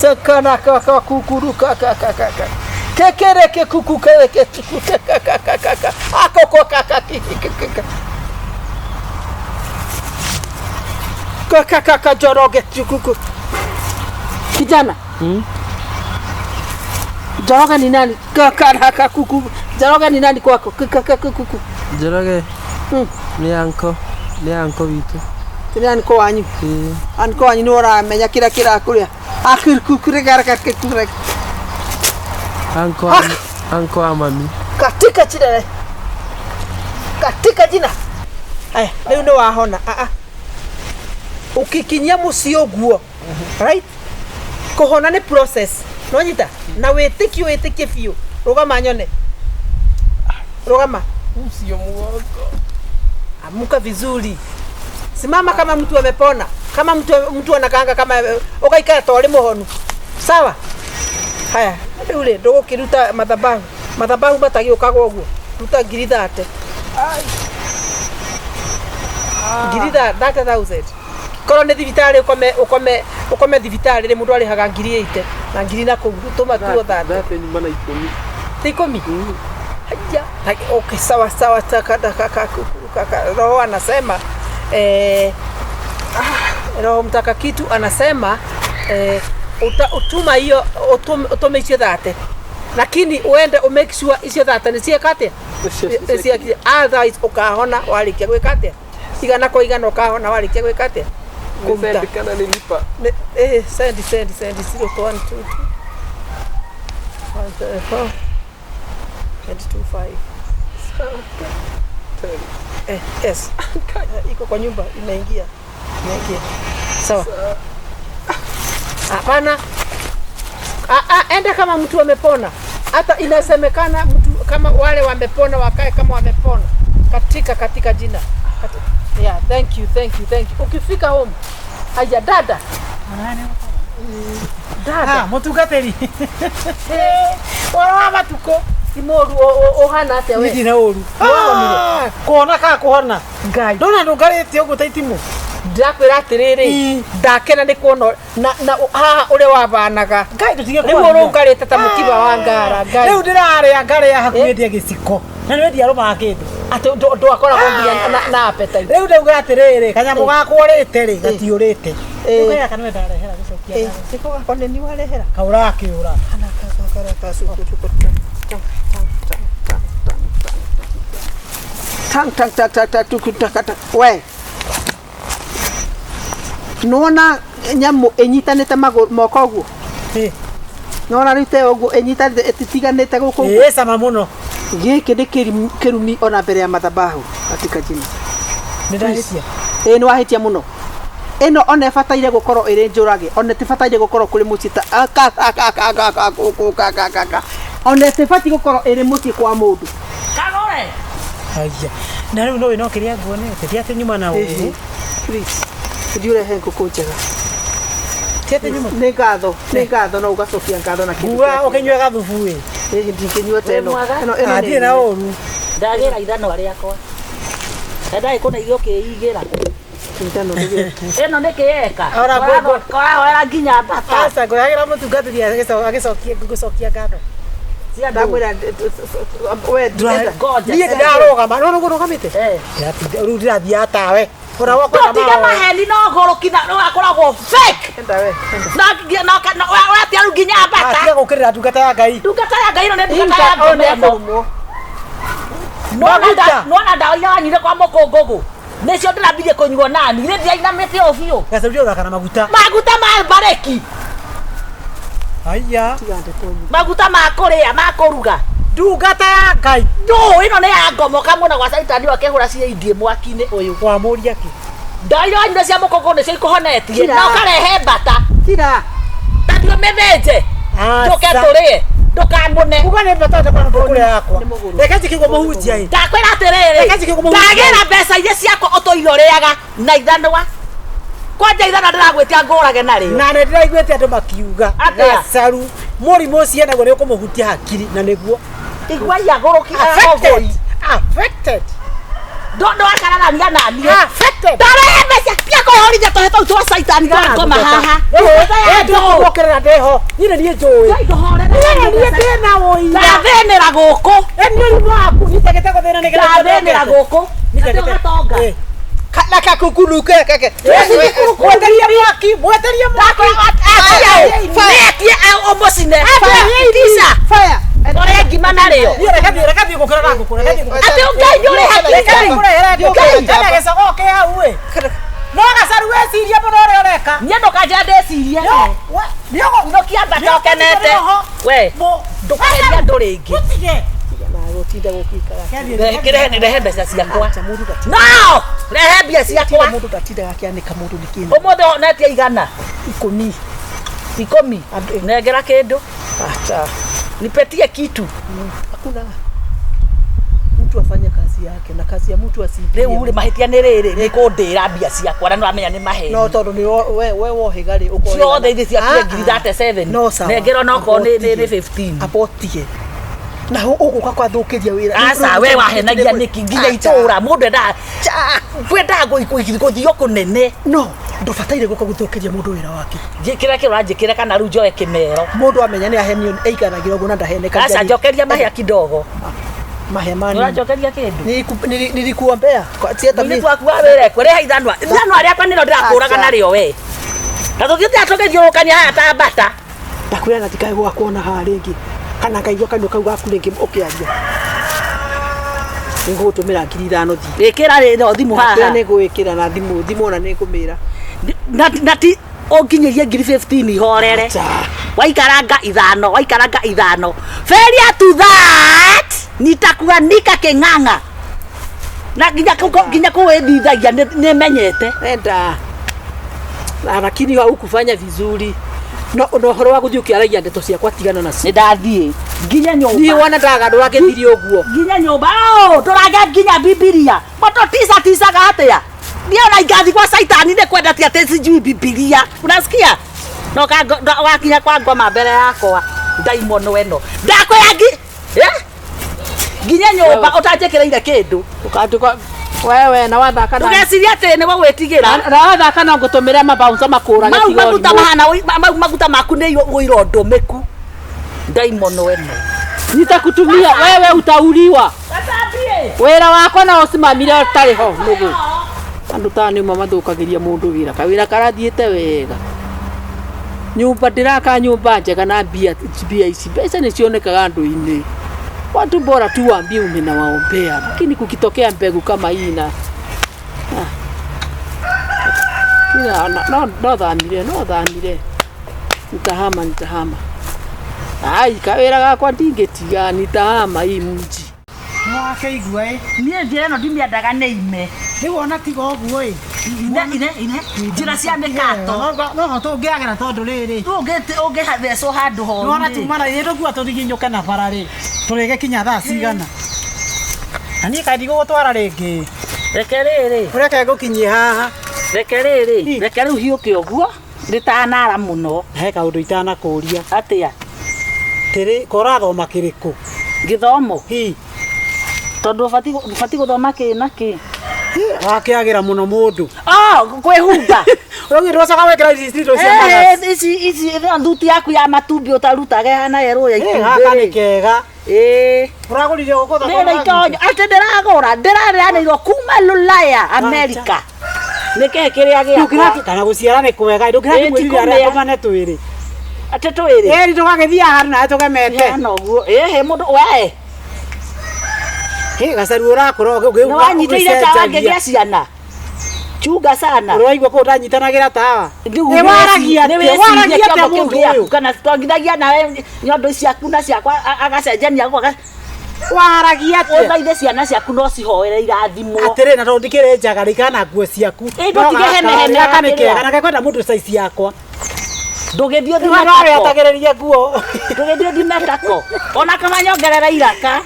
Takana kaka kukuru kaka kaka kaka. Kekereke kuku kereke tuku kaka kaka kaka. Akoko kaka kiki kaka. Kaka kaka Njoroge tukuku. Kijana. Njoroge ni nani? Kaka kaka kuku. Njoroge ni nani kwako? Kaka kuku. Njoroge nĩ uncle, nĩ uncle witũ. Nĩ uncle wanyu. Ĩĩ. Uncle wanyu nĩ ũramenya kĩrĩa kĩrakũrĩa. Akirikukuregarakakukurek. Uncle wa, uncle wa mami. Katika jina la katika jina. Aya, rĩu nĩ wahona. Ah ah. Ũkĩkinyia mũciĩ ũguo. Right? Kũhona nĩ process. No nyita? Na wĩtĩkie wĩtĩkie biũ. Rũgama nyone. Rũgama. Ucio mugongo. Amuka vizuri. Simama kama mtu amepona. Kama mtu anakaanga kama ugaikara ta ũrĩ mũhonu. Sawa? Haya, rĩu rĩ ndũgũkĩruta mathabahu. Mathabahu matagĩũkaga ũguo. Ruta 30,000. Ngiri 30,000. Korwo nĩ thibitarĩ ũkome thibitarĩ rĩ mũndũ arĩhaga 80,000 na ngiri na kũu tũma tuo 30. Thate nyuma na 10. Ti 10? Haya. Okay, sawa sawa taka taka kaka. Roho anasema Roho Mtakatifu anasema utuma hiyo utume icio 30. Lakini uende umake sure icio 30 nĩ cieka atĩa? Cia otherwise ukahona warĩkia gwĩka atĩa? Igana kwa igana ukahona warĩkia gwĩka atĩa? Kũruta. Send kana nilipa. Send send send 0 1 2 2 1 3 4 and 2 5. Yes. Iko kwa nyumba imeingia. Imeingia. Sawa. Hapana. Enda kama mtu amepona. Hata inasemekana mtu kama wale wamepona wakae kama wamepona. Katika jina. Yeah, thank you, thank you, thank you. Ukifika home. Haya dada. Dada. Ah, mũtungatĩri. Ũhoro wa matukũ. Ti mũru ũhana atĩa we? Niĩ ndirĩ ũru. Nĩwahonire? Kũhona kana kũhona? Ngai. Ndona ndũngarĩte ũguo ta itimũ. Ndĩrakwĩra atĩrĩrĩ, ndakena nĩ kuona na haha ũrĩa wabanaga. Ngai tũtige Rĩu kwaria. ũrũngarĩte ta mũkiba wa ngara. Ngai. Rĩu ndĩrarĩa ngarĩa hakuhĩ ndĩe gĩciko. Na nĩ wendia arũmaga kĩndũ. Atĩ ndwakoragwo nginya na appetite. Rĩu ndauga atĩrĩrĩ, kanyamũ gakwa ũrĩte rĩ, gatiũrĩte. Eh. Rĩu gaka nĩwe ndarehera gũcokia ngatho. Nĩko gakwa nĩ niĩ warehera. Kaũra gakĩũra. Tang tang tang tang tang tuku taka taka. We. Nona nyamũ ĩnyitanĩte magũrũ moko ũguo. Eh. Nona rĩu te ũguo ĩnyitanĩte ĩtitiganĩte gũkũ ũguo. Ĩ cama mũno. Gĩkĩ nĩ kĩrumi ona mbere ya mathabahu katika jina. Nĩ ndahĩtia. Ĩĩ nĩ wahĩtia mũno. Ĩno ona ĩbataire gũkorwo ĩrĩ njũrage, ona ĩtibataire gũkorwo kũrĩ mũciĩ ta aka aka aka aka aka gũkũ ka ka ka ka. Ona ĩtibatiĩ gũkorwo ĩrĩ mũciĩ kwa mũndũ. Kagore. Haya. Na rĩu no no kĩrĩa nguonete. Ti atĩ nyuma na ũru. Please. Thiĩ ũrehe ngũkũ njega. Ti atĩ nyuma. Nĩ ngatho, nĩ ngatho no ũgacokia ngatho na kĩndũ. Ngua ũkĩnyue gathubu ĩ. Ĩĩ ndingĩnyua ta ĩno. Wĩ mwega? Ĩno ĩno Ah, nĩ ndirĩ na ũru. Ndagĩra ithanwa rĩakwa. Ndagĩ kũna irio ũkĩigĩra. Ithano nĩ Ĩno nĩ kĩeka. Ora, Korahoera nginya mbata. Aca ngũragĩra mũtungatĩri agĩcokia ngũcokia ngatho. Cia ndũ. Ndamwĩra we ndĩrenda. Ngoja. Niĩ ndĩrarũgama. No nĩguo rũgamĩte? Eh. Ndĩratinda rĩu ndĩrathiaga tawe. Ona wakwa Tũtige maheni no ngũrũki na wakoragwo fake. Enda we. Enda. Na na ũratia rĩu nginya mbata. Atiga gũkĩrĩra ndungata ya Ngai. Ndungata ya Ngai ĩno nĩ ndungata ya Inga one ngoma ĩno. akũrumwo. Maguta. Nona ndawa iria wanyuire kwa mũkũngũgũ. Nĩcio ndĩrambirie kũnyua nani. Nĩ ndĩrainamĩte o biũ. Gacaria ũthaka na maguta. Maguta ma mbarĩki. Haya. Tiga ndeto nyingĩ. Maguta ma kũrĩa ma kũruga. Ndungata ya Ngai. Ndũ ĩno nĩ ya ngomo kamwena gwa caitani akĩhũra ciĩindie mwaki-inĩ ũyũ. Wamũria kĩ? Ndawa iria wanyuire cia mũkũngũgũ nĩcio ikũhonetie. Kira. Na ũkarehe mbata. Kira. Ta ndio mĩthĩnje. Njũke Aca. tũrĩe. Ndũkamũne. Kuga nĩ mbata ndakwana kũrĩa yakwa. Nĩ mũgũrũ. Reke njikigwo mũhunjia ĩ. Ndakwĩra atĩrĩrĩ. Reke njikigwo mũhunjia. Ndagĩra mbeca iria ciakwa ũtũire ũrĩaga na ithanwa. Kwanja ithanwa ndĩragwĩtia ngũrage narĩo. Na nĩ ndĩraiguĩte andũ makiuga Atĩa? Gacaru mũrimũ ũcio naguo nĩ ũkũmũhutia hakiri na nĩguo Igua iagũrũki affected. Affected. Ndwakararania naniĩ. Affected. Ndarehe mbeca tia kwĩhorithia tũhe tũu twa caitani twa ngoma haha. Ndĩgũkũrĩra ndĩho. Niĩ nĩ niĩ njũĩ. Niĩ nĩ niĩ ndĩna ũira. Ndathĩnĩra gũkũ. Nĩ ũrimũ waku. Nitagĩte gũthĩna nĩgetha Ndathĩnĩra gũkũ. Nitagĩte. Gatonga. Na kakukuluke kake. Mweterie mwaki, mweterie mwaki. Netie ũmũcine. Tisa. Fire. Ũrĩa ngima narĩo. Niĩ reke thiĩ, reke thiĩ gũkĩrora ngũkũ, reke thiĩ gũkĩrora. Atĩ Ngai nĩ ũrĩ Reke thiĩ hakiri. kũrehera ngũkũ. Ngai. Hena gĩcogoo kĩ hau ĩ. No gacaru wĩcirie mũno ũrĩa ũreka. Niĩ ndũkanjĩra ndĩcirie. Ndũkia mbata ũkenete. We ndũkageria andũ rĩngĩ. Ũtige. Gũtinda gũkĩikara. Rehe rehe mbeca ciakwa. Mũndũ ndatinda. No! Rehe mbia ciakwa. Mũndũ ndatindaga akĩanĩka mũndũ nĩ kĩna. Ũmũthĩ wonetie igana. Ikũmi. Ikũmi. Andũ- Nengera kĩndũ. Acha. Nipetie kitu. Hakuna mtu afanye kazi yake na kazi ya mtu asiingilie. Rĩu rĩ mahĩtia nĩ rĩrĩ nĩ kũndĩra mbia ciakwa na nĩũramenya nĩ maheni. No tondũ nĩ we wohĩga rĩ ũkohĩga. Ciothe ithi ciakire ngiri 37. No sawa. Nengera onokorwo nĩ 15. Abotige. Na ũgũka kwathũkĩria wĩra. Aca we wahenagia nĩkĩ nginya itũra mũndũ endaga kwendaga gũthio kũnene. No ndũbataire gũka gũthũkĩria mũndũ wĩra wake. Njĩkĩra kĩrĩa ũranjĩkĩra kana rĩu njoe kĩmero. Mũndũ amenya nĩ ahenio aiganagĩra ũguo na ndahenekagia. Aca njokeria mahĩa kidogo. Mahĩa mani. Ũranjokeria kĩndũ. Nilikuombea. Sieta Mũirĩtu waku wa wĩra ekũrĩha ithanwa. Ithanwa rĩakwa nĩrĩo ndĩrakũraga narĩo we. Na tũthiĩte tũgĩthiũrũrũkania haha ta mbata. Ndakwĩra na ndikae gũgakuona haha rĩngĩ kana ngaigua kanua kau gaku rĩngĩ ũkĩaria. Nĩngũgũtũmĩra 5,000 thiĩ. Ĩkĩra rĩno thimũ Ndakwĩra haha. nĩngũĩkĩra na thimũ, thimũ ona nĩngũmĩra. Na ti ũnginyĩrie ngiri 15 ihorere. Acha. Waikaranga ithano, waikaranga ithano. Failure to that nitakuanika kĩng'ang'a. Na nginya nginya kũu ĩthithagia nĩmenyete. Enda. Na lakini haukufanya vizuri. No no ũhoro wa gũthiĩ ũkĩaragia ndeto ciakwa tigana nacio. Nĩ ndathiĩ nginya Niĩ nyũmba. wona ndagarũra gĩthiri ũguo. Nginya nyũmba. Oh, ndũrage nginya Bibilia. Moto tisa tisaga atĩa? Niĩ ona ingathi kwa Saitani nĩ kwenda ti atĩ sijui Bibilia. Unasikia? No wakinya kwa ngoma mbere yakwa ndaimono ĩno. Ndakwĩra ngi eh? Nginya nyũmba ũtanjĩkĩrĩire kĩndũ. Ũkanduka wewe na wathaka na Ndũgecirie atĩ nĩ gwĩtigĩra. na wathaka no ngũtũmĩre mabouncer makũrage Mau tiga maguta ũrimũ. mahana mau maguta maku nĩ ũiro ndũmĩku. Ndaimono ĩno. Nitakutumia wewe utauliwa. Wĩra wakwa no ũcimamire ũtarĩ ho nũgũ. Andũ ta nĩmo mathũkagĩria mũndũ wĩra kawĩra karathiĩte wega. Nyũmba ndĩraka nyũmba njega na mbia mbia ici mbeca nĩ cionekaga andũ-inĩ. Watu bora tu waambie umenawaombea, lakini kukitokea mbegu kama hii na kila no no thamire no thamire nitahama nitahama. Ai kawĩra gakwa ndingĩtiga nitahama hii mji. Nĩwakĩigua ĩ. Niĩ njĩra ĩno ndimĩendaga nĩ ime. Rĩu ona tiga ũguo ĩ. Ine ine ine njĩra cia mĩkato. No tũngĩagera tondũ rĩrĩ. Ũngĩthecwo handũ horu. Nĩwona tuma na ithuĩ tũkua tũriginyũke na bara rĩ. Tũrĩgĩkinya thaa cigana. Na niĩ kaĩ ndigũgũtwara rĩngĩ. Reke rĩrĩ. Ũreke ngũkinyie haha. Reke rĩrĩ. Reke rĩu hiũke ũguo rĩtanara mũno. He kaũndũ itanakũria. Atĩa? Tĩrĩ ko ũrathoma kĩrĩkũ? Gĩthomo. Hi. Tondũ ũbatiĩ gũthoma kĩ na kĩ. Wakĩagĩra mũno mũndũ. Oh, kwĩhumba. Ũraugire ndũgacoka gwĩkĩra ici indo cia magaci. Ici ici ĩno thuti yaku ya matumbĩ ũtarutaga ĩhana yerũ ya Ĩ, gaka nĩ itumbĩ. kega. Ĩĩ. Ũragũrire gũkũ thoko? Rĩrĩ itonyo atĩ ndĩragũra ndĩrarĩanĩirwo kuma Rũraya Amerika. Nĩ kĩĩ kĩrĩa gĩakwa? Kana gũciara nĩ kwega. Ndũngĩrathiĩ Ĩ, ti mwĩrire arĩa kũmĩa. tũmane twĩrĩ. Atĩ twĩrĩ. Ĩri tũgagĩthiĩ handũ nawe tũgemete. Hana ũguo. Ĩhĩ mũndũ we. Hĩ gacaru ũrakũra Nĩ wanyitĩire tawa ngĩgĩa ciana. Chunga sana. Ũraigua kũu ndanyitanagĩra tawa. Rĩu Nĩ waragia nĩ atĩa? Waragia wĩcirie atĩa kĩongo kĩu mũndũ gĩaku ũyũ? kana twongithagia nawe nyondo ciaku na ciakwa agacenjania gũka Waragia atĩa? ũthaithe ciana ciaku no cihoere irathimwo. Atĩrĩ na tondũ ndikĩrĩ njaga rĩ kana nguo ciaku. Ĩ, ndũtige hene hene Gaka nĩ kĩrĩa. kega na gekwenda mũndũ size yakwa. Ndũgĩthiĩ Rĩu ũthime nawe tako. atagĩrĩrie nguo. Ndũgĩthiĩ ũthime tako. Ona kaba nyongerera iraka.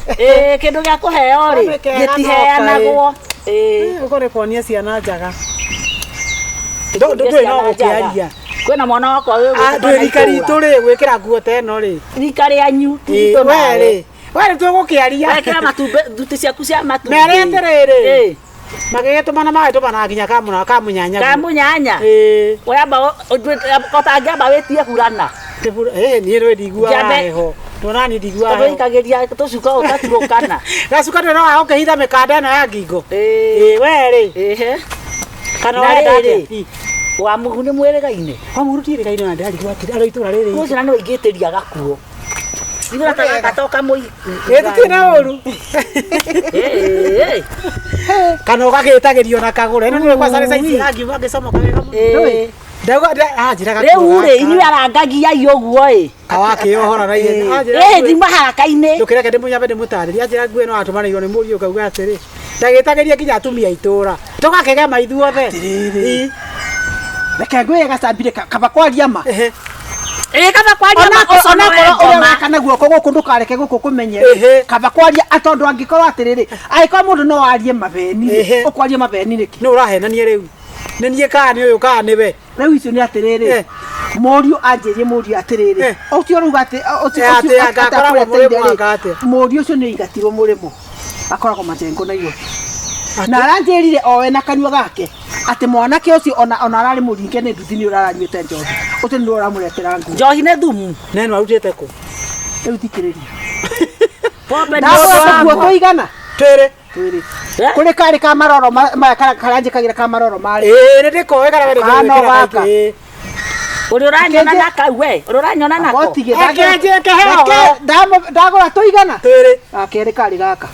Ĩ, kĩndũ gĩa kũheo rĩ Nĩ kega gĩtiheanagwo. Ĩ. Ũko nĩ kuonia ciana njaga. Ndũĩ no gũkĩaria. Kwĩna mwana wakwa wĩ Ndũĩ rika ritũ rĩ gwĩkĩra nguo ta ĩno rĩ. Rika rĩanyu ti Ĩ, ritũ we nawe. rĩ We nĩ tũgũkĩaria. Wekĩra matumbĩ nduti ciaku cia matumbĩ. Mere atĩrĩrĩ. Ĩ. Magĩgĩtũmana magĩtũmana nginya kamũna kamunyanya. Kamunyanya. Ĩ. Wamba ũtangĩamba wĩtie burana. Tĩbura ĩ niĩ rĩ ndiguaga Njambe- heho. Ndona niĩ ndiguaga Tondũ heho. ĩikagĩria tũcuka ũgaturũkana. Gacuka ndona wa ũkĩhitha mĩkanda ĩno ya ngingo. Ĩ. Ĩ we rĩ. Ĩhĩ. Kana Na ũrenda rĩrĩ. atĩa? Wa mũhu nĩ mwĩrĩgaine. Wa mũhu tiĩrĩgaine na ndĩrarigwo atĩrĩ arĩ itũra rĩrĩ. Ũcio na nĩ ũingĩtĩria gakuo. Ndigũra ta gaka to kamũi. Ĩ tũtirĩ na ũru. Ĩ. Kana ũgagĩtagĩrio na kagũre. Ĩno nĩwe kwaca nĩ saizi angiuga angĩcomoka wega mũno. Ĩ. Ndauga anjĩra gakuo. Rĩu rĩ inyuĩ arangagia ũguo ĩ. Awakĩohora na ihenya. Anjĩra Ĩ nguo- ndima haraka-inĩ. Ndũkĩreke ndĩmũnyambe ndĩmũtarĩrie anjĩra nguo ĩno atũmanĩirwo nĩ mũriũ ũkauga atĩrĩ ndagĩtagĩria nginya atumia a itũra tũgakĩgema ithuothe. Ĩ. Reke ngwĩre gacambire kaba kwaria ma. Ehe. Ĩ kaba kwaria ma Onakorwo ũconoe ũrĩa ngoma. weka na guoko gũkũ ndũkareke gũkũ kũmenye. Ehe. Kaba kwaria tondũ angĩkorwo atĩrĩrĩ angĩkorwo mũndũ no arie mabeni Ehe. ũkwaria mabeni nĩkĩ? Nũ ũrahenania rĩu? Nĩ niĩ kana nĩ ũyũ kana nĩwe? Rĩu icio nĩ atĩrĩrĩ Eh. mũriũ anjĩrie mũriũ atĩrĩrĩ Eh. ũcio rauga atĩ ũcio Eh, ũcio atĩ anga akoragwo atakũreteire mũrĩmo rĩ, anga atĩa? mũriũ ũcio nĩ aingatirwo mũrĩmo akoragwo majengo Nairobi na aranjĩrire owe na kanua gake atĩ mwanake ũcio ona ona ararĩ mũringe nĩ nduthi nĩ ũraranyuĩte njohi ũcio nĩ ũramũretera nguo Njohi nĩ thumu. Neno arutĩte kũ? Rĩu thikĩrĩria Pombe nĩ ndagũra ũndũ tũguo wa tũigana Twĩrĩ. twĩrĩ Eh? kũrĩ karĩ ka maroro maya karanjĩkagĩra ka maroro marĩ Ĩ nĩ ndĩkoĩ karĩa wendete Kana gwĩkĩra gaka. kaingĩ. Ũrĩa ũranyona na kau we, ũrĩa ũranyona nako. Abotige Reke njĩke heo. ndagũra tũigana Twĩrĩ. gakerĩ karĩ gaka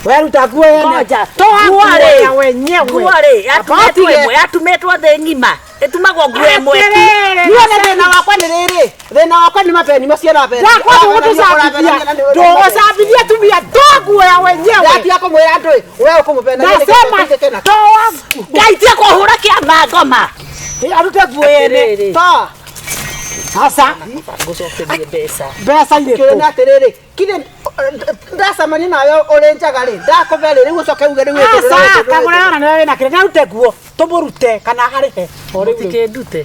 Weruta nguo yene. Ngoja. Toa Nguo nguo rĩ. ya wenyewe. Nguo rĩ, yatumĩtwo Abotige. ĩmwe, yatumĩtwo thĩ ng'ima. Ĩtumagwo nguo ĩmwe tu. Atĩrĩrĩ. Niĩ ona thĩna wakwa nĩ rĩrĩ thĩna wakwa nĩ mabeni macio na beni Ndakwa ndũgũtũcambithia. Ndũgũcambithia atumia. Toa nguo ya wenyewe. ndatiga kũmwĩra andũ ĩ we ũkũmũbena Nasema toa nguo. Ngai tiga kũhũra kĩama ngoma. Ĩ, arute nguo yene. Atĩrĩrĩ. toa Sasa Ngũcokerie mbeca. mbeca kĩrĩ irĩkũ? na atĩrĩrĩ kire ndacemania nawe ũrĩ njaga rĩ ndakũbe rĩ rĩu ũcoke uge rĩu Aca kagũra ona nĩwe wĩna kĩrĩa nĩarute nguo tũmũrute kana arĩhe o rĩu rĩu. Mũtikĩndute.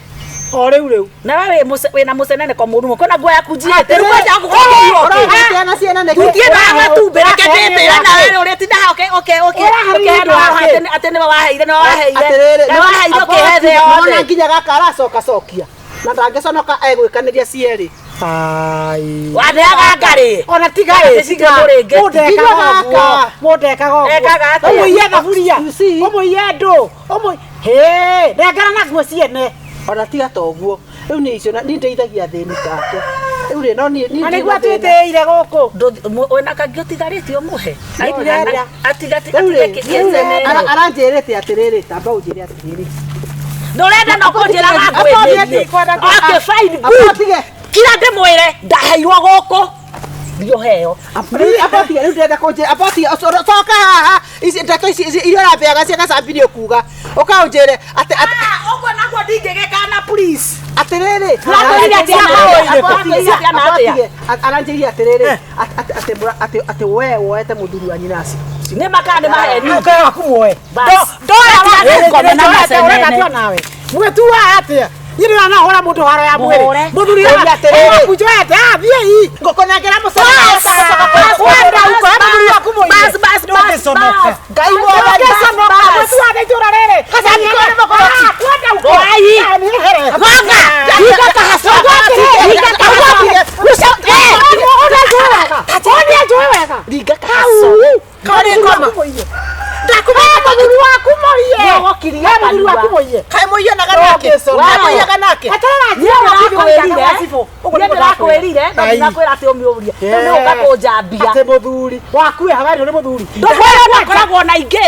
O rĩu rĩu. Na we wĩna mũceneneko mũru mũno. Kwĩna nguo yaku njiĩte. Rĩu kwanja gũkũgĩrio kĩ? ũraciana ciana nĩkĩ Tutie na matumbĩ reke ndĩtĩre nawe rĩ ũrĩtinda haha ũke ũke ũke Ũraharĩria ũke ũndũ wake. atĩ nĩwe waheire nĩwe waheire atĩrĩrĩ nĩwe waheire ũkĩhe thĩ nona yothe. nginya gaka aracoka cokia na ndangĩconoka egwĩkanĩria cierĩ Ai. Waneaga ngarĩ. Ona tiga ĩ tiga. Mũrĩngĩ. Mũndũ ekaga Tiga ũguo. gaka. Mũndũ ekaga ũguo. Ekaga atĩa? Ũmũiye thaburia. You see? Ũmũiye ndũ. Ũmũ Hĩ, nengera na nguo ciene. ona tiga ta ũguo rĩu nĩ icio niĩ ndeithagia athĩni take rĩu rĩ no niĩ Na niĩ nĩguo ndĩ na thĩna. atwĩtĩire gũkũ. Wĩna kangĩ ũtigarĩtie ũmũhe. Ndirenda. Rĩu rĩ, rĩu rĩ, aranjĩrĩte atĩrĩrĩ tamba ũnjĩre atĩrĩrĩ Ndũrenda no kũnjĩra wangwĩrĩrie. Okay, fine, good. Abotige. Kira ndĩmwĩre ndaheirwo gũkũ. Ndioheo. Abotige rĩu ndĩrenda kũnjĩra abotige coka haha ici ndeto ici iria ũrambeaga cia gacambi nĩ ũkuga ũkaũnjĩre atĩ Ũguo naguo ndingĩgĩkana please. atĩrĩrĩ Ũratwĩrire atĩa na atĩa? Ũratwĩrire atĩa na atĩa? Abotige, aranjĩrire atĩrĩrĩ atĩ we woete mũthuri wa nyina acio Nĩ makaa nĩ maheni. Ũkae waku muoe. Bas. Ndoya Atiga ngome na macenene. nawe. Mũgĩtua atĩa? Niĩ ndĩrona hũra mũndũ haro ya mwĩrĩ. Mũhũre. Mũthuri Mũhũre atĩrĩrĩ. waku njoete ah thiĩ ii. ngũkũnengera Bas, wenda ũkora mũthuri waku mũiye. Bas, bas, bas, Ndũngĩconoka. bas. Ngai mwathani. Ndũngĩconoka. Mũtua nĩ itũũra rĩrĩ. Ah, kwenda uko. Oi. Ah, nĩehere. Gonga. Hinga kahaco. Hinga kahaco. Ona njũĩ wega. Ona njũĩ wega. Ringa kahaco. Karĩ ngoma. Ndakumenya mũthuri waku mũiye. Nĩũgũkiria Eh, mũthuri waku kanua. mũiye. Kaĩ mũiyanaga nake Ndũngĩconoka. Kaĩ mũiyaga nake Eterera Niĩ njĩra ndĩrakwĩrire. Ũguo Niĩ nĩguo ndĩrakwĩrire na Ai. ndinakwĩra atĩ ũmĩũrie. Rĩu nĩ ũka kũnjambia. Atĩ mũthuri waku ĩ hawa nĩ mũthuri. Ndũkwĩra ndakoragwo na ingĩ.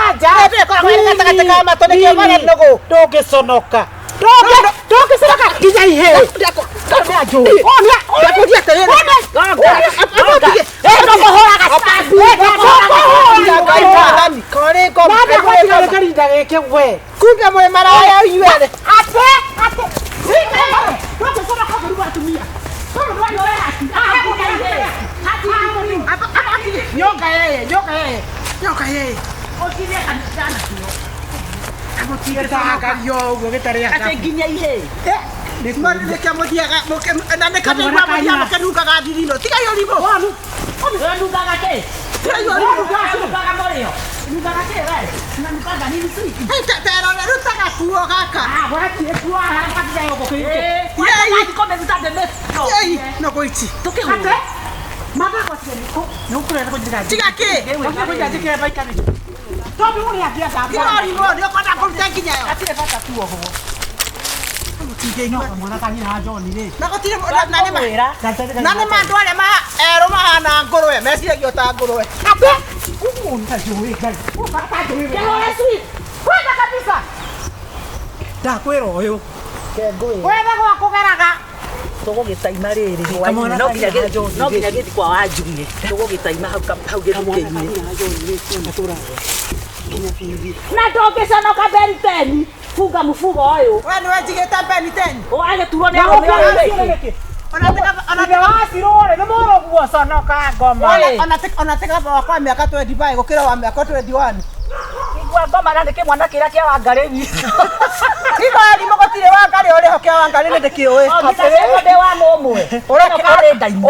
Gatagatĩ ka matũ nĩkĩo marĩa nũgũ. Ndũngĩconoka. Ndũngĩconoka nginya ihĩĩ. Ndakũria atĩrĩrĩ. Gonga. Eh, ndũkũhũraga stabu. Ngai mwathani, karĩ ngoma. Nanda gwatiga karinda gĩkĩ we. Kumbe mwĩ maraya inyuerĩ. Ate ate. Ndũngĩconoka mũthuri wa atumia. Nyoka yeye, nyoka yeye, nyoka yeye. Gĩtangario ũguo gĩtarĩ Atĩ nginya ihĩĩ. Nĩkĩo mũthiaga na nĩkĩo ndaigua mũthiaga mũkĩnungaga thithino. Tigai ũrimũ. Nungaga kĩ? Tigai ũrimũ. Nungaga mũrĩo. Nungaga kĩ we? Nungaga nini sweet? Terore ruta gakuo gaka. Yei, no gũici. Tũkĩgũre. Tiga kĩ? Tiga ũrimũ, nĩ ũkwenda kũruta nginya yo. Na gũtirĩ na nĩ ma na nĩ ma andũ arĩa erũ mahana ngũrwe meciragia ta ngũrwe. Kĩgũre sweet. Kwenda kabisa. Ndakwĩra ũyũ. Wetha gwa kũgeraga. Tũgũgĩtaima rĩrĩ hwaĩ-inĩ. No nginya no nginya gĩthi kwa Wanjugire. Tũgũgĩtaima hau hau gĩthukĩ-inĩ. Na ndũngĩconoka Benteni. Funga mũbugo ũyũ. We nĩwe njigĩte Ben 10. Wagĩturwo nĩ arũme ũyũ. Ona tiga ona Ithe wa Cirũ-rĩ, nĩ mũrũguo conoka ngoma. ona tiga wakwa mĩaka 25 gũkĩra wa mĩaka 21. Igua ngoma na nĩ kĩmwana kĩrĩa kĩa Wangarĩ witũ. Tiga ũrimũ gũtirĩ Wangarĩ ũrĩho kĩa Wangarĩ nĩ ndĩkĩũĩ. Ũngĩtacĩrwo ndĩ wa mũmwe. Ĩno karĩ ndaimũ.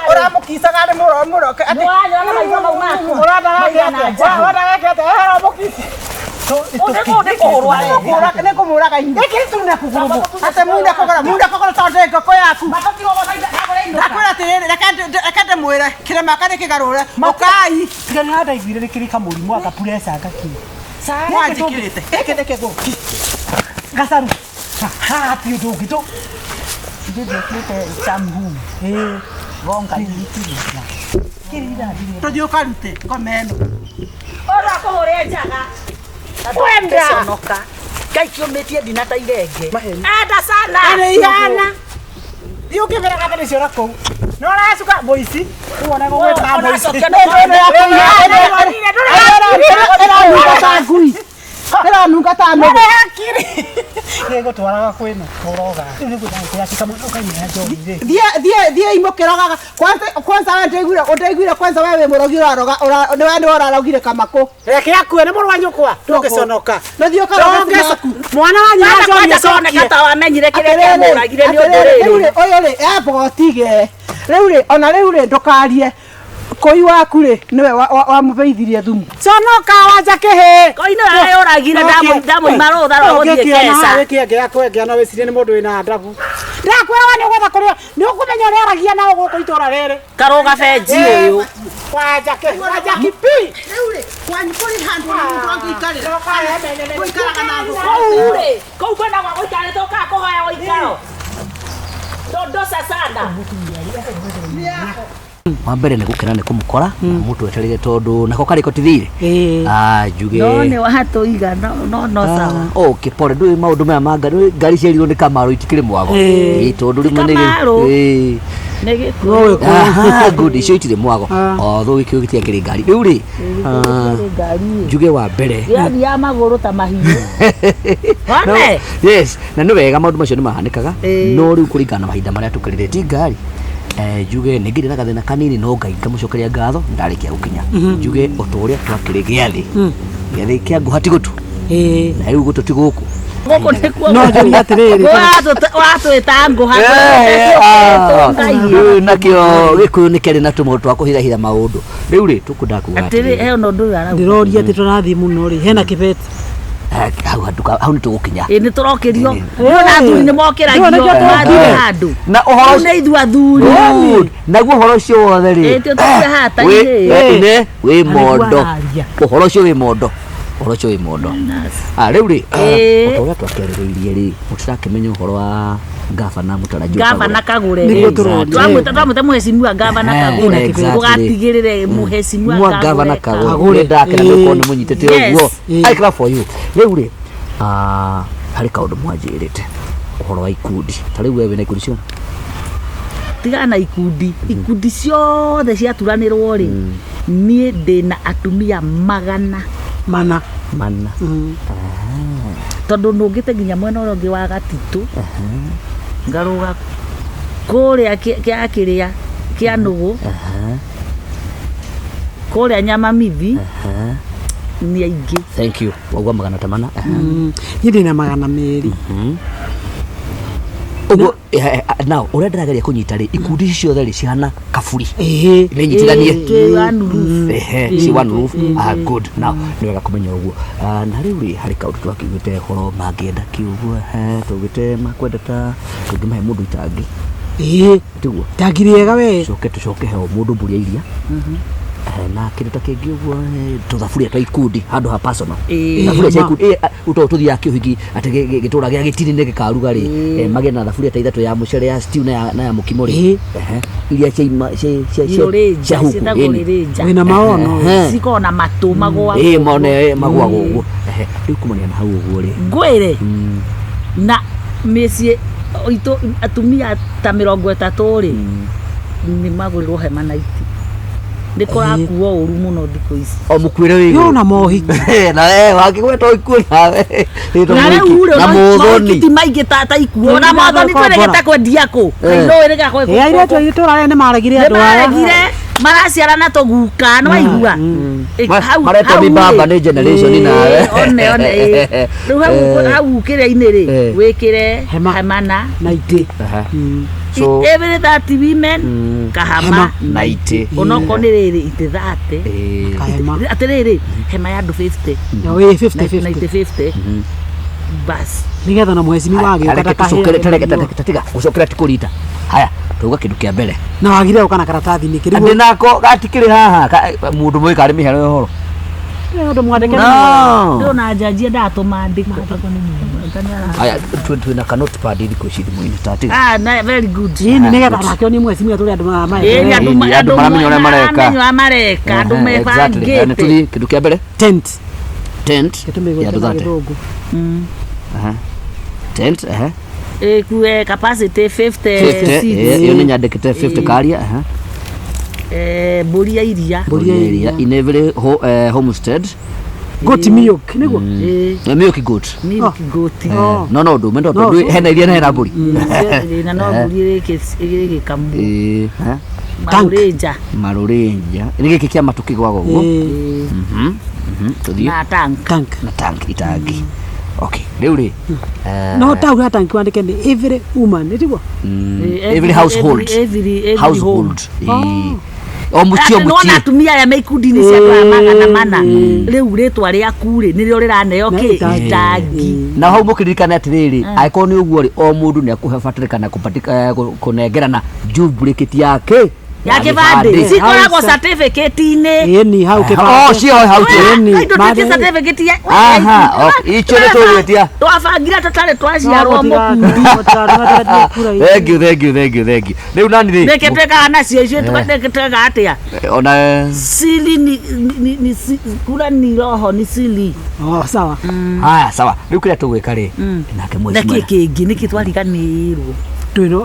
Ũramũkicaga nĩ mũro mũro atĩ Nĩwanyona maitho mau maku. Maigana njahũ. Ũrenda geke atĩa? Ehera mũkici. Ũndĩ kũhũrwo arenda. nĩ kũmũraga inyuĩ. Atĩ munda kũgũra munda kũgũra tondũ ndĩ ngũkũ yaku. Ndakwĩra atĩrĩrĩ reke ndĩmwĩre kĩrema nĩ kĩgarũre. Ũkai. Tiga nĩ handaiguire nĩ kĩrĩ kamũrimũ anga pressure ngakĩ. Mwanjĩkĩrĩte. Gĩkĩ nĩ kĩgũki. Gacaru. Haha ti ũndũ ũngĩ tũ. Gonga nyitirĩra. Tũthiĩ ũkarute ngoma ĩno. Ũrĩa kũhũrĩa njaga. Kwenda. Conoka. Ngai kĩũmĩtie ndina ta irenge. Enda sana. Nĩ ihana. Thiĩ ũkĩmeraga atĩ nĩcio na kũu. Nĩ ũracuka mũici. Rĩu ona gũgwĩta mũici. Ũracokia nĩ Ĩranunga ta ngui. Ĩranunga ta nũgũ. Gĩgũtwaraga kwĩna kũroga. Rĩu nĩguo ndagũkwĩra atĩ kamwana ũkainĩra njohi rĩ. Thiĩ imũkĩrogaga. Kwanza kwanza we ndĩiguire ũndaiguire kwanza we wĩ mũrogi ũraroga nĩwe nĩwe ũrarogire kamakũ. Reke akue nĩ mũrũ wa nyũkwa. Ndũngĩconoka. Nũthiĩ ũkaroge maku. Mwana wa nyina Kwanza njohi kwanza acokie. koneka ta wamenyire kĩrĩa kĩamũragire nĩ ũndũ rĩu rĩrĩ. rĩ ũyũ rĩ amba ũtige rĩu rĩ ona rĩu rĩ ndũkarie kũi waku rĩ nĩwe wamũbeithirie thumu. Conoka wanja kĩhĩ. Koi nĩwe weyũragire ndamũima rũtha rwa gũthiĩ keca. Wĩkĩengea kwengea no wĩcirie nĩ mũndũ wĩna ndabu. Ndakwĩra we nĩ ũgwetha kũrĩa nĩ ũkũmenya ũrĩa aragia nao gũkũ itũra rĩrĩ. Karũga benji ũyũ. Wanja kĩhĩ wanja kipi. Rĩu rĩ kwanyu kũrĩ handũ ona mũndũ angĩikarĩra gũikaraga na ngũkũ. Kũu rĩ, kũu kwĩna gwa gũikara nĩ tũkaga kũhoya ũikaro. Tondoca sana. Wa mbere nĩ gũkena nĩ kũmũkora na mũtweterire tondũ nako karĩko ti thirĩ. Ah, njuge. No nĩ watũiga no no sawa. Okay, pole ndũĩ maũndũ maya ma ngari ngari ciarirwo nĩ Kamaru itikĩrĩ mwago. Ĩĩ tondũ rĩmwe nĩ Kamaru. Ĩĩ. Nĩ gĩkũyũ. Aha, good icio itirĩ mwago. Although gĩkĩo gĩtiakĩrĩ ngari. Rĩu rĩ, njuge wa mbere. Gĩathiaga magũrũ ta mahiũ. One. Yes, na nĩ wega maũndũ macio nĩ mahanĩkaga no rĩu kũringana na mahinda marĩa tũkĩrĩte ti ngari. Njuge nĩ ngĩrĩ na gathĩna kanini no Ngai ngamũcokeria ngatho ndarĩkia gũkinya. Njuge o ta ũrĩa twakĩrĩ gĩathĩ. Gĩathĩ kĩa ngũha ti gũtũ. Na rĩu gũtũ ti gũkũ. Gũkũ nĩkuo. No njũrie atĩrĩrĩ. Watwĩta ngũha. Rĩu nakĩo gĩkũyũ nĩ kĩarĩ na tũmaũndũ twa kũhithahitha maũndũ. Rĩu rĩ tũkwendaga kuga Atĩrĩ he ona ũndũ ũyũ arauga. Ndĩroria atĩ tũrathiĩ mũno rĩ hena kĩbeti. Hau hau nĩ tũgũkinya. Ĩ nĩ tũrokĩrio. Nĩ athuri nĩ mokĩragio. Nĩkĩo Mathiĩ handũ. Na ũhoro Rĩu nĩ ithuĩ athuri. Good. Naguo ũhoro ũcio wothe rĩ. Ĩ tio tũkire haha ta irĩ. Wĩ mondo. araria. Ũhoro ũcio wĩ mondo. Ũhoro ũcio wĩ mondo. Ah, rĩu rĩ, Ĩ. o ta ũrĩa twakĩarĩrĩirie rĩ, mũtirakĩmenya ũhoro wa gavana mũtarajiwa Gavana Kagure. Nĩguo tũroria. Twamwĩta twamwĩta mũhecimiwa gavana Kagure. Exactly. Ũgatigĩrĩre mũhecimiwa mwa gavana Kagure. Kagure nĩ ndakena nĩ gũkorwo nĩ mũnyitĩte Yes. ũguo. I clap for you. Rĩu rĩ, harĩ kaũndũ mwanjĩrĩte ũhoro wa ikundi. Ta rĩu we wĩna ikundi cigana? Tigana na ikundi. Ikundi ciothe ciaturanĩrwo rĩ, niĩ ndĩna atumia 400. Mana. Mana. Tondũ nũngĩte nginya mwena ũrĩa ũngĩ wa gatitũ ngarũga kũrĩa kĩa kĩrĩa kĩa nũgũ kũrĩa nyamamithi nĩ aingĩ. Thank you. Wauga 400. Niĩ ndĩna 200. Ũguo now ũrĩa ndĩrageria kũnyita rĩ, ikundi ici ciothe rĩ cihana kaburi Ĩĩ. nĩ nyitithanie. Twĩ one roof. Ehe, ci one roof. Ah, good. Now nĩ wega kũmenya ũguo. Ah, na rĩu rĩ harĩ kaũndũ twakiugĩte ũhoro mangĩenda kiuguo, tũgĩte makwenda ta tũngĩmahe mũndũ itangi. Ĩĩ. Tiguo? Itangi rĩega we. Coke tũcoke he o mũndũ mbũri ya iria. Na kĩndũ ta kĩngĩ ũguo, tũthaburia twa ikundi handũ ha personal. Thaburia cia ikundi, ũtoĩ tũthiaga kĩũhiki atĩ gĩtũra gĩa gĩtini nĩ gĩkaruga rĩ, magĩe na thaburia ta ithatũ ya mũcere, ya stew na ya mũkimo rĩ. Ehe, iria cia ima- cia cia cia Irũrĩnja, cia huku ciĩtagwo ĩni. rĩrĩnja. Wĩna maono. Cikoragwo na matũ magũagwo. Ĩĩ, mone magũagwo ũguo. Ehe, rĩu kumania na hau ũguo rĩ, Ngwĩre na mĩciĩ itũ atumia ta 30 rĩ nĩ magũrĩrwo hema na iti, nĩ kũrakuo ũru mũno thikũ ici. O mũkuĩre wĩ igũrũ. Yona mohiki. Na we wakĩgweta ikuũ nawe rĩtwa Na rĩu mũhiki. rĩ Na mohiki mũthoni ti maingĩ ta ikuo na mothoni twĩrĩgĩte kwendia kũ kainũĩrĩga. Ĩĩ, airĩtu a itũra rĩrĩ nĩ maregire Nĩ andũ aya. maregire maraciarana tũguka nĩ waigua. Maretwo mibamba nĩ generation nawe. One one ĩ. Rĩu hau hau kĩrĩa-inĩ rĩ wĩkĩre Hema. hema na Na itĩ. Ehe. So every 30 women kahama na itĩ. Onokorwo nĩ rĩrĩ itĩ 30. Kahema. Atĩrĩrĩ, hema ya andũ 50 Na wĩ 50 na 50. itĩ 50 bas. Nĩgetha na mheshimiwa agĩũka Reke ndakahĩe. tũcokere, tareke tiga gũcokera ti kũrita. Haya, tuga kĩndũ kĩa mbere. Na wagire gũka na karatathi nĩkĩ? Rĩu Ndĩ nako gatikĩrĩ haha mũndũ mũĩ karĩ mĩhero ya ũhoro. ũndũ mwandĩke nĩ No. Ndĩrona njanji endaga tũmandĩko. Haya, twĩ na ka notepad thikũ ici thimũ-inĩ ta tiga. Ah, na very good. Ĩni nĩgetha nake onie mheshimiwa tũrĩ andũ Ĩĩ, maya. andũ Ĩĩ, andũ maramenya ũrĩa mareka. maramenya ũrĩa mareka, andũ Ehe, exactly. Haya, nĩ mebangĩte. tũthiĩ kĩndũ kĩa mbere. Tent. Tent ya Gĩtũmĩgwo andũ na 30. gĩthũngũ. Aha. Tent, ehe. Ĩkue capacity 50 50 seats. Ĩyo nĩ nyandĩkĩte 50 karia, ehe. Mbũri ya iria. Mbũri ya iria. In every homestead. Goat milk nĩguo? Ĩĩ, Milk goat. Milk goat. No ndume no No, tondũ hena iria na hena mbũri. Ĩĩ, na no mbũri ĩgĩkamwo. Ĩĩ, eh, Marũrĩnja. Marũrĩnja nĩ gĩkĩ kĩa matũ kĩgwaga ũguo. Ĩĩ. Tũthiĩ. Na tank. Tank. Na tank, itangi. Okay, rĩu rĩ No tau ya tank wandĩke nĩ every woman, nĩ tiguo? Ĩĩ, every household. Every Household. Ĩĩ. O mũciĩ o Atĩ nĩwona mũciĩ. atumia aya me ikundi-inĩ cia andũ aya 400 rĩu rĩtwa rĩaku rĩ nĩrĩo rĩraneo Na kĩ itangi. itangi. Na hau mũkĩririkane atĩrĩrĩ, angĩkorwo nĩ ũguo rĩ, o mũndũ nĩ akũbatarĩkana kũnengerana duplicate yake Ya kĩbandĩ cikoragwo Hau sa- certificate-inĩ. Ĩni hau Oh, kĩbandĩ. cio hau cio. Ĩni, Indo mande- tuĩtie certificate ya Aha, okay. Icio nĩ tũgwĩtia. Twabangire tũtarĩ twaciarwo mũkundi. Thank you, thank you, thank you, thank you. Rĩu nani rĩ? Nĩkĩ twĩkaga nacio icio twĩkaga atĩa? Ona Sili ni kura ni roho ni sili. Oh, sawa. Haya, sawa. Rĩu kĩrĩa tũgwĩka rĩ, nake Na mheshimiwa. kĩ kĩngĩ nĩkĩ twariganĩirwo? Twĩno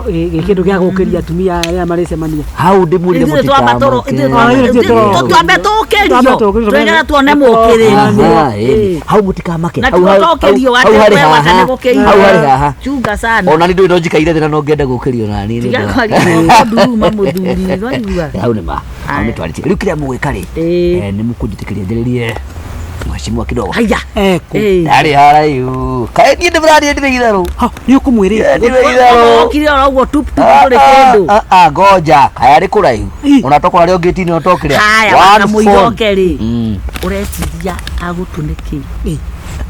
kĩndũ gĩa gũkĩria atumia arĩa marĩcemania. Hau ndĩmwĩrire Ithuĩ twamba tũrũ- ithuĩ mũtikamake. twamba- twambe tũkĩrio Twambe tũkĩrio, twĩgetha tuone mũkĩrĩri. Aha, ĩni. Hau mũtikamake. Na Hau- hau- tũtokĩrio hau atĩ harĩ we wata haha. nĩ gũkĩrio. Hau harĩ haha. Chunga sana. Ona nĩ ndũĩ no njikaire thĩ na no ngende gũkĩrio nani. Tiga kwaria nduruma mũthuri waigua. Hau nĩ ma. Hau nĩ twarĩtie. Rĩu kĩrĩa mũgwĩka rĩ, Ĩĩ. nĩ mũkũnjĩtĩkĩria njĩrĩrie mheshimiwa kidogo. Haya. Eko. Ĩĩ. Ndarĩ haraihu. Kaĩ niĩ ndĩmũraria ndirĩ itherũ. Ha, nĩ ũkũmwĩrĩte. Ndirĩ itherũ. Okire oro ũguo tup tup ndũrĩ kĩndũ. Ah, ah, ngoja kaya arĩ kũraihu. Ĩ. Ona tokorwo arĩ ũngĩtinĩ ũtokĩrĩa. Haya wakamũiroke rĩ. Ũreciria agũtũ nĩkĩ? Ĩ.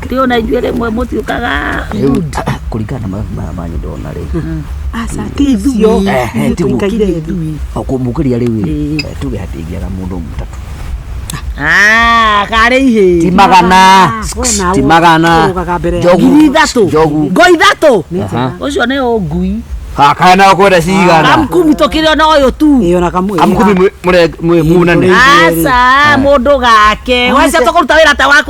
Rĩ ona ithuĩ rĩmwe mũtiũkaga Rĩu kũringana na maya manyu ndona rĩ, Aca, ti icio. Eh, Ithuĩ tiguo. tũikaire thĩ. O kũmũkĩria rĩu ĩ, Ĩ. tuge hatingĩaga mũndũ mũtatũ. Ah, karĩ ihĩ. Ti magana, We nawe ti magana. ũrũgaga mbere ya Njogu. 3,000. Njogu. Ngo ithatũ. Aha. Ũcio nĩ ũngui. Ha, kaya nayo kwenda cigana. Kamkumi tũkĩrĩ ona ũyũ tu. Ĩ, ona kamwe. Kamkumi munene. Aca, mũndũ gake. Wacia tũkũruta wĩra ta wa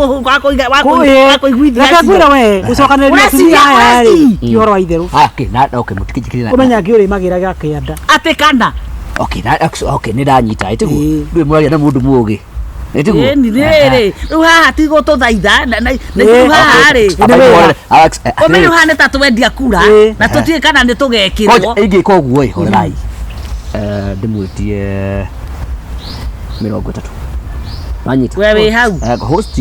kũiguithia Reke ngwĩre we, gũcokanĩrĩria Ũreciria, atumia aya rĩ, ũreci. ti ũhoro wa itherũ. Haya, okay, na okay, mũtikĩnjĩkĩre na. Ũmenya ngĩũrĩmagĩra gĩa kĩanda. Atĩ kana. Okay, na okay, nĩ ndanyita, ĩ tiguo. Ĩ. Ndũĩ mũraria na mũndũ mũũgĩ. Ĩ tiguo. Ĩni rĩrĩ, rĩu haha ti gũtũthaitha, na rĩu haha rĩ. Amba Nĩ wĩra. Alex, Ũmenye rĩu haha nĩ ta twendia kura, Ĩ. na tũtiũĩ kana nĩ Ngoja tũgekĩrwo. ingĩka ũguo ĩ, horerai. Ndĩmwĩtie 30. Wanyita? We wĩ hau. Host,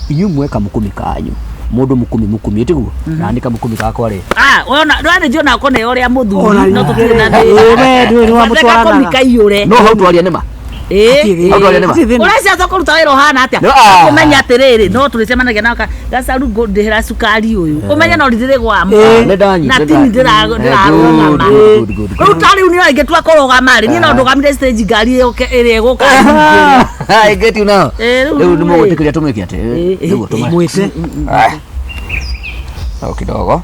inyuĩ mwe kamũkũmi kanyu. Mundu mukumi mukumi tiguo na ni kamukumi gakwa ri. Ah, wona ndwani njona ko ne uria Ona muthuri no tukire na Ĩĩ, we ndũĩ nĩ wamũtwaranaga. Komi kaiyure. No hau twaria nĩ ma. Ĩĩ. Hau twaria nĩ ma. Ũrecia tũkũruta wĩra ũhana atĩa? No, ah. Kũmenya atĩrĩrĩ, no tũrĩcemanagia nao gacaru ngũndĩhĩra cukari ũyũ. Ũmenye no ndĩrĩgwama. Nĩ ndanyita, Na tini nĩ nda- ndĩrarũgama. Good, good, good, good. Rĩu ta rĩu nĩ ingĩtua kũrũgama rĩ, niĩ no ndũgamire stage ngari ĩũke ĩrĩa ĩgũka. I get you now. Ĩĩ, rĩu Rĩu nĩ rĩ. mũgwĩtĩkĩria tũmĩke atĩ Ĩĩ, nĩguo tũme. Mwĩte. O kidogo.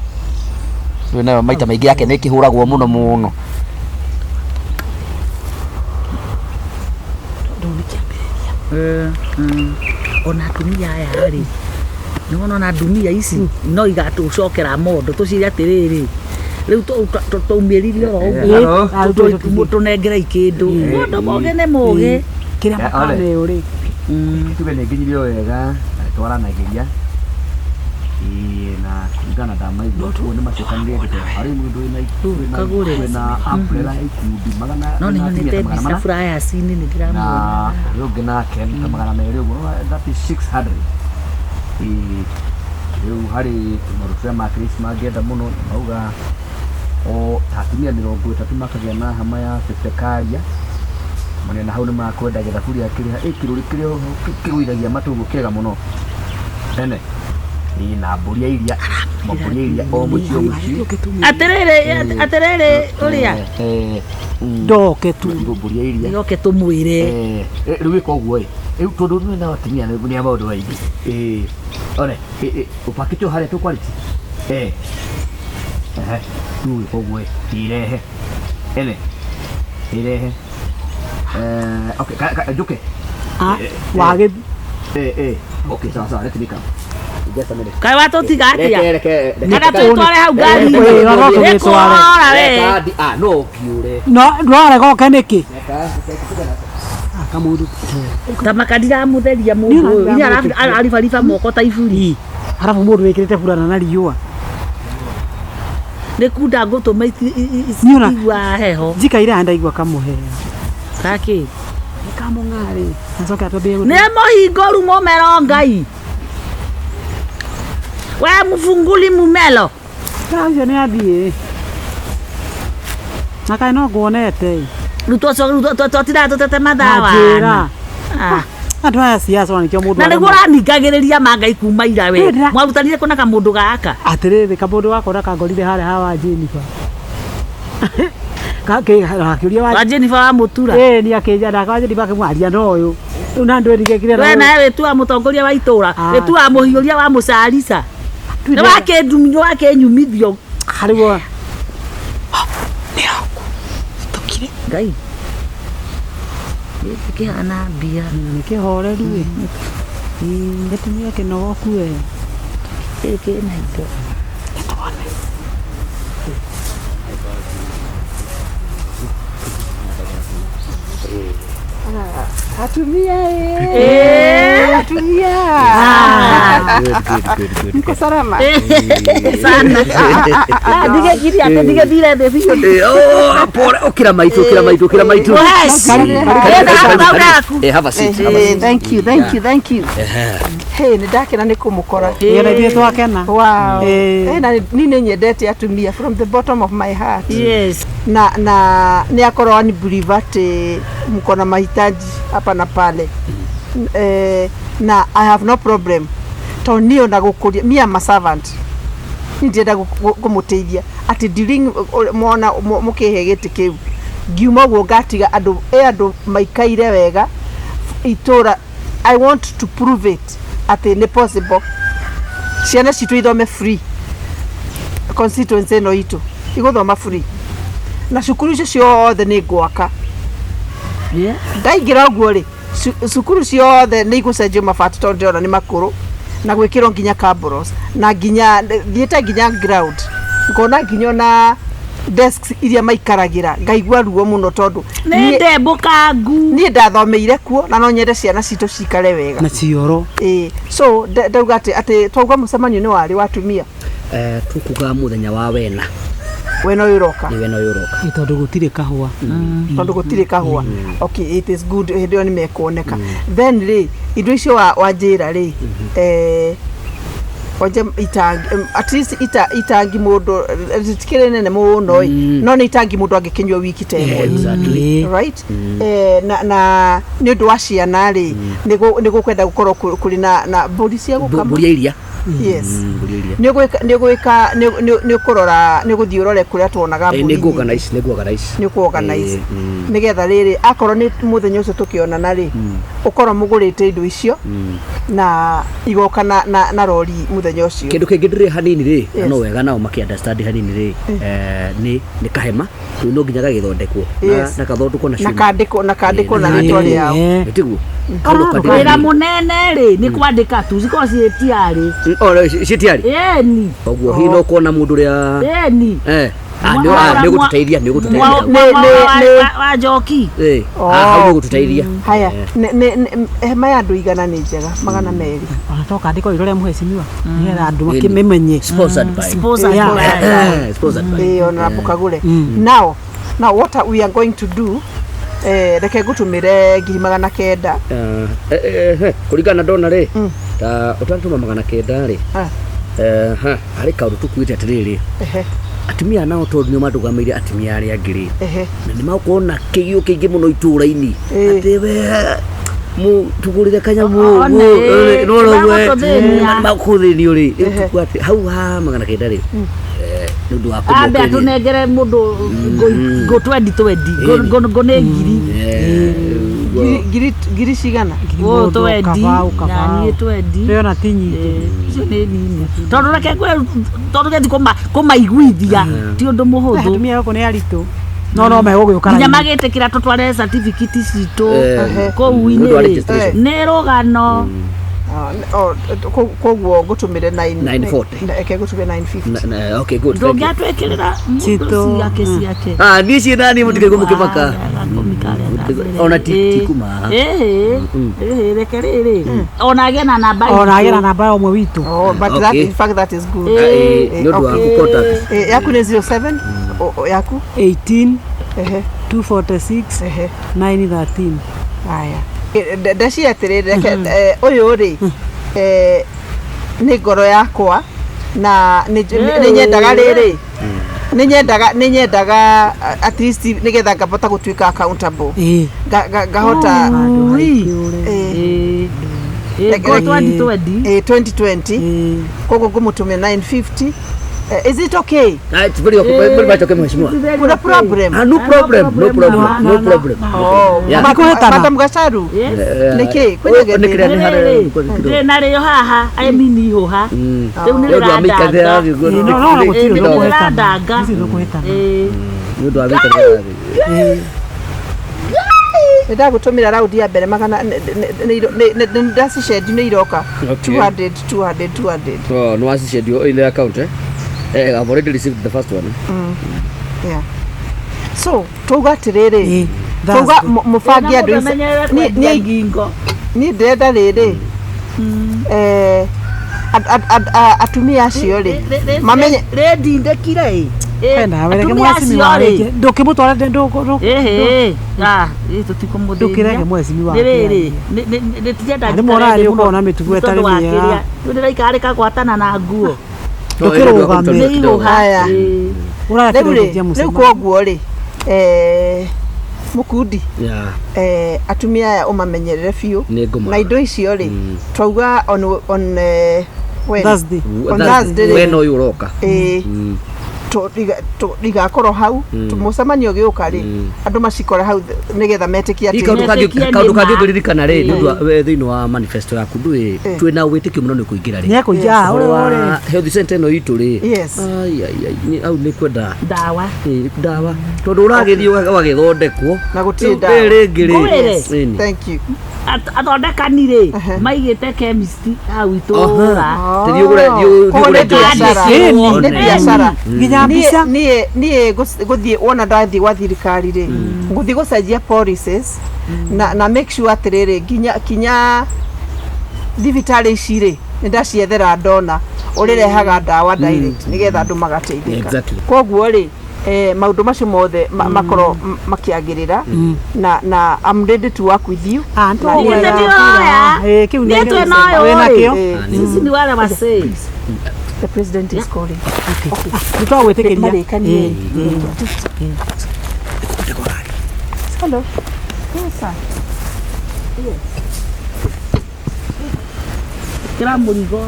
Rĩu nayo maita maingĩ yake nĩ ĩkĩhũragwo mũno mũno. Ona atumia aya rĩ, nĩ wona ona ndumia ici no igatũcokera mondo tũcire atĩrĩrĩ, rĩu twaumĩrire oro ũguo tũnengere ikĩndũ mũndũ mũgĩ nĩ mũgĩ. Kĩrĩa makaneo rĩ. Tuge nĩ nginyirio wega na twaranagĩria. Ĩĩ, na kũringana na ndamaigua ũguo nĩ macokanĩrĩrie ndeto harĩ mũndũ wĩna Kagũre. wĩna umbrella ikundi magana No nĩ wĩna atumia nyonete ta magana mbica mana. flyers-inĩ nĩ Na ndĩramuona. ũrĩa ũngĩ nake nĩ ta 200 ũguo, that is 600. Ĩĩ, rĩu harĩ tũmaũndũ tũrĩa ma Chris mangĩenda mũno mauga o ta atumia 30 makagĩa na hama ya 50 karia marĩa na hau nĩ makwenda gĩthaburia kĩrĩa ĩ kĩrũri kĩrĩa kĩgũithagia matũ ũguo kĩega mũno ene. Ĩĩ, na mbũri ya iria, mbũri ya iria o mũciĩ o mũciĩ. Atĩrĩrĩ, atĩrĩrĩ, ũrĩa Ndoke tu. Mbũri ya iria. yoke tũmwĩre. Rĩu wĩka ũguo ĩ, rĩu tondũ nĩ na atumia nĩ a maũndũ maingĩ. Ĩĩ, one ũpakĩtwo harĩa tũ quality. Ehe, rĩu wĩka ũguo ĩ, irehe ene, irehe. Okay, njũke. Wagĩ. Okay, sawa sawa, let me come. Just a minute. Kaĩ watũtiga atĩa? Reke, reke, reke. Kana twĩtware hau ngari-inĩ? Ĩĩ, no tũgĩtware. Nĩkũrora we. Reka, ah, no ngiũre. No ndwarega oke nĩkĩ? Kamũndũ. Ta maka ndiramũtheria mũndũ ũyũ. Inya araribariba moko ta iburi. Arabu mũndũ wĩkĩrĩte burana na riũa. Nĩ kunda ngũtũma Niĩ ona- itigua heho. Njikaire haha ndaigua kamũhea. Gakĩ? Nĩ kamũng'arĩ. Acoke atwambie Nĩ mũhingũru mũmero Ngai. We mũbunguli mumelo. Ũcio nĩ athiĩ. Na kaĩ no nguonete. Rĩu twatindaga tũtete mathaa Njĩra. wana. Ah. Andũ aya siasa ona nĩkĩo mũndũ Na nĩguo aremagwo. ũraningagĩrĩria ma Ngai kuma ira we. Niĩ ndĩra- Mwarutanire kũna kamũndũ gaka. Atĩrĩrĩ, kamũndũ gaka ona kangorire harĩa ha wa Jennifer. Gakĩũria wa Wa Jennifer wa Mũtura. Ĩĩ, niĩ akĩnja nake wa Jennifer akĩmwaria na ũyũ. Rĩu na ndwĩrigĩkire na We ũyũ. nawe wĩtuaga mũtongoria wa itũra. Ah. Wĩtuaga mũhiũria wa mũcarica. Nĩ wakĩnyumithio. Harĩ Ngai. Gĩkĩ kĩhana mbia. nĩ kĩhoreru ĩ. Gĩtumia kĩnogoku we. Gĩkĩ kĩna indo. Atumia Ĩĩ. atumia Good, good, good, good. mko salama? Sana. Ah, ndigekire atĩ ndigethire thĩ biũ. Oh, pole. Ũkĩra maitũ, ũkĩra maitũ, ũkĩra maitũ. Wes. Ĩĩ, thau yaku. Have a seat, have a seat. Thank you, thank you, thank you. Hey, nĩ ndakena nĩ kũmũkora. Ĩĩ, na ithuĩ twakena. Wow. Ĩĩ. Eh, na ni nĩ nyendete atumia from the bottom of my heart. Yes. Na nĩ akorwo ni believe atĩ mko na mahitaji hapa na pale. Na I have no problem tondũ niĩ ona gũkũria me am a servant niĩ ndĩrenda kũmũteithia atĩ during mona mũkĩhe gĩtĩ kĩu ngiuma ũguo ngatiga andũ ĩ andũ maikaire wega itũra. I want to prove it atĩ nĩ possible ciana citũ ithome free, constituency ĩno itũ igũthoma free na cukuru icio ciothe nĩ ngwaka. Ndaingĩra ũguo rĩ, cukuru ciothe nĩ igũcenjio mabati tondũ ndĩrona nĩ makũrũ na gwĩkĩrwo nginya cabros na nginya thiĩte nginya ground ngona nginya ona desks iria maikaragĩra ngaigua ruo mũno tondũ Nĩ ndembũkangu. Niĩ ndathomeire kuo na no nyende ciana citũ cikare wega. Na cioro. Ĩĩ, so ndauga atĩ twauga mũcemanio nĩ warĩ wa atumia. Tukuga mũthenya wa wena. Wena ũyũ ũroka. Nĩ wena ũyũ ũroka. Ĩ, tondũ gũtirĩ kahũa. Tondũ gũtirĩ kahũa. Okay, it is good, hĩndĩ ĩyo nĩ mekuoneka. Then rĩ, indo icio wanjĩra rĩ, Onje itangi, at least itangi mũndũ ritikĩrĩ nene mũno ĩ, no nĩ itangi mũndũ angĩkĩnyua wiki ta ĩmwe. Exactly. Right, na nĩ ũndũ wa ciana rĩ, nĩ gũkwenda gũkorwo kũrĩ na mbũri cia gũkama. Mbũri ya iria. Yes. Mbũri ya iria. Nĩ ũgwĩka nĩ ũkũrora, nĩ ũgũthiĩ ũrore kũrĩa tuonaga mbũri Nĩ nyingĩ. ngũ-organize, nĩ ngũ-organize. Nĩ ũkũ-organize nĩgetha rĩrĩ akorwo nĩ mũthenya ũcio tũkĩonana rĩ, ũkorwo mũgũrĩte indo icio na igoka na rori mũthenya ũcio. Kĩndũ kĩngĩ ndĩrĩ hanini rĩ, na Yes. no wega nao makĩ understand hanini rĩ, nĩ kahema rĩu no nginya gagĩthondekwo na Yes. na gathondekwo na Na cuma. kandĩkwo na Eh, rĩtwa rĩao. Nĩtiguo? Wĩra mũnene rĩ nĩ kwandĩka tu, cikorwo ciĩ tiarĩ. Citiarĩ. Ĩni. Koguo hihi no kuona mũndũ ũrĩa Ĩni. Nĩ ũgũtũteithia, nĩ ũgũtũteithia. Wa njoki. Hau nĩ ũgũtũteithia. Haya, hema ya andũ 100 nĩ njega, 200. Ona to kandĩko rĩrĩa mũhecimiwa nĩgetha andũ Ĩni. makĩmĩmenye. Sponsored by. Sponsored Yeah. by. Sponsored by. Ĩĩ, ona kagũre. Now what we are going to do, reke ngũtũmĩre 900,000. Kũringana na ndona rĩ, ta ũtanatũma 900 rĩ, ha, harĩ kaũndũ tũkuĩte atĩrĩrĩ, atumia nao tondũ nĩo mandũgamĩire atumia arĩa angĩ rĩ, na nĩ magũkorwo na kĩgio kĩingĩ mũno itũũra-inĩ atĩ we tũgũrĩre kanyamũ. One, nĩmagũtũthĩnia. Magũthĩnio rĩ, rĩu tũkuga atĩ hau ha 900 rĩ, nĩ ũndũ wa Ambe kũmokeria. atũnengere mũndũ ngũ twendi twendi, ngũ nĩ ngiri. Ngiri cigana? Ngũ twendi Kabao, na kabao. niĩ twendi. Ndĩrona ti nyingĩ. Icio nĩ nini tondũ reke ngwĩre, tondũ gĩthi kũmaiguithia ti ũndũ mũhũthũ. Atumia gũkũ nĩ aritũ no megũgĩũka Nginya raithi. magĩtĩkĩra tũtware certificate citũ kũu Nĩ ũndũ wa inĩ rĩ, registration. nĩ rũgano. Koguo ngũtũmĩre 940. Reke ngũtũmĩre 950. Okay, good, thank you. Ndũngĩatwĩkĩrĩra mũndũ Citũ. ciake ciake. Ah, niĩ ciĩ nani mũtikaigua mũkĩmaka. Ona ti kuma haha. Reke rĩrĩ ona agĩe na namba Ona agĩe na itũ. namba ya ũmwe witũ. Oh, but that, Okay. in fact, that is good. Nĩ ũndũ wa Okay. contact. Yaku nĩ 07 yaku? 18 Ehe. 246 Ehe. 913. Haya. Ndacia atĩrĩrĩ, reke ũyũ rĩ, nĩ ngoro yakwa na nĩ nyendaga rĩrĩ, nĩ nyendaga at least nĩgetha ngahota gũtuĩka accountable. Ngahota Ngũ twendi twendi. 2020, koguo ngũmũtũmĩra 950. Is it okay? Ah, it's very okay, very much okay, mheshimiwa. Kuna problem? Ah, no problem, no problem, no problem. Oh, Yeah. Makũhetana. Madam Gacharu, Yes. nĩkĩ Oh, kwĩna nĩ kĩrĩa nĩ gĩthĩna? harĩa- Ndĩ narĩo haha, I mean ihũha rĩu nĩ Nĩ ũndũ wa mĩikarĩre ya rĩrandanga. No, no, gũtirĩ Nĩ ũndũ ũkũhetana. rĩrandanga. Gũtirĩ ũndũ ũkũhetana. Nĩ ũndũ wa mĩikarĩre ya thĩ. Nĩ ndagũtũmĩra raundi ya mbere magana nĩ ndacicenji, nĩ iroka. Okay. 200 200 200. Oh, no wacicendio in the account, eh? Eh, I've already received the first one. Yeah. So twauga atĩrĩrĩ, twauga Thursday. mũbange andũ Menyerere niĩ ngingo. Niĩ ndĩrenda rĩrĩ, atumia acio rĩ mamenye Rĩndindĩkire ĩ. Wenda, wereke Atumia mheshimiwa acio rĩ. arĩkie. Ndũkĩmũtware ndũkĩreke Tũtikũmũthĩnia. mheshimiwa Nĩ rĩrĩ nĩtirenda. Rĩmwe ũrarĩ ũkoragwo na mĩtugo ĩtarĩ mĩega. Rĩu ndĩraikara rĩkagwatana na nguo. Ndũkĩrũgame. Nĩ ihũha. Haya. Rĩu rĩ, Ũrakĩrĩkia rĩu mũcemanio. koguo rĩ, mũkundi, Yeah. atumia aya ũmamenyerere biũ Nĩ ngũmarora. na indo icio rĩ, twauga on when? Thursday. On Thursday rĩ. Wena ũyũ ũroka. Ĩĩ, igakorwo hau mũcemanio ũgĩũka rĩ, andũ macikore hau nĩgetha metĩkie Hihi atĩ kaũndũ kangĩ Metĩkie kaũndũ nĩ kangĩ ma. ũngĩririkana rĩ, nĩ ũndũ wa we thĩinĩ wa manifesto yaku ndũĩ twĩna wĩtĩkio mũno nĩ kũingĩra rĩ, Nĩekũingĩra, ũhoro ũrĩ- wa ũrĩ. health center ĩno itũ rĩ, Yes. ai ai ai au nĩ kwenda Ndawa. Ndawa tondũ ũragĩthiĩ ũgagĩthondekwo Na gũtirĩ Rĩu ndawa. rĩngĩ rĩ. Ngwĩre. Ĩni. Thank you. Athondekani rĩ maigĩte chemist hau itũra. Tũthiĩ ũgũre- thiĩ Koguo ũgũre nĩ biacara. Ĩni. Nĩ biacara. Nginya mbica. Niĩ gũthiĩ wona ndathiĩ gwa thirikari rĩ, gũthiĩ gũcenjia policies na make sure atĩrĩrĩ, nginya thibitarĩ ici rĩ, nĩ ndaciethera ndona ũrĩrehaga ndawa direct nĩgetha andũ magateithĩka. Exactly. Koguo rĩ, Maundu macio mothe makorwo makiagirira na I'm ready to work with you. Ah, Na- Niĩ ndioya. Eh, kĩu Niĩ twĩ nayo, wĩna ĩ. kĩo Sisi ni wale wasee. The president is calling. nĩtwagwĩtĩkĩria Marĩkanie. Hello. Yes, sir. Kĩra mũrigo.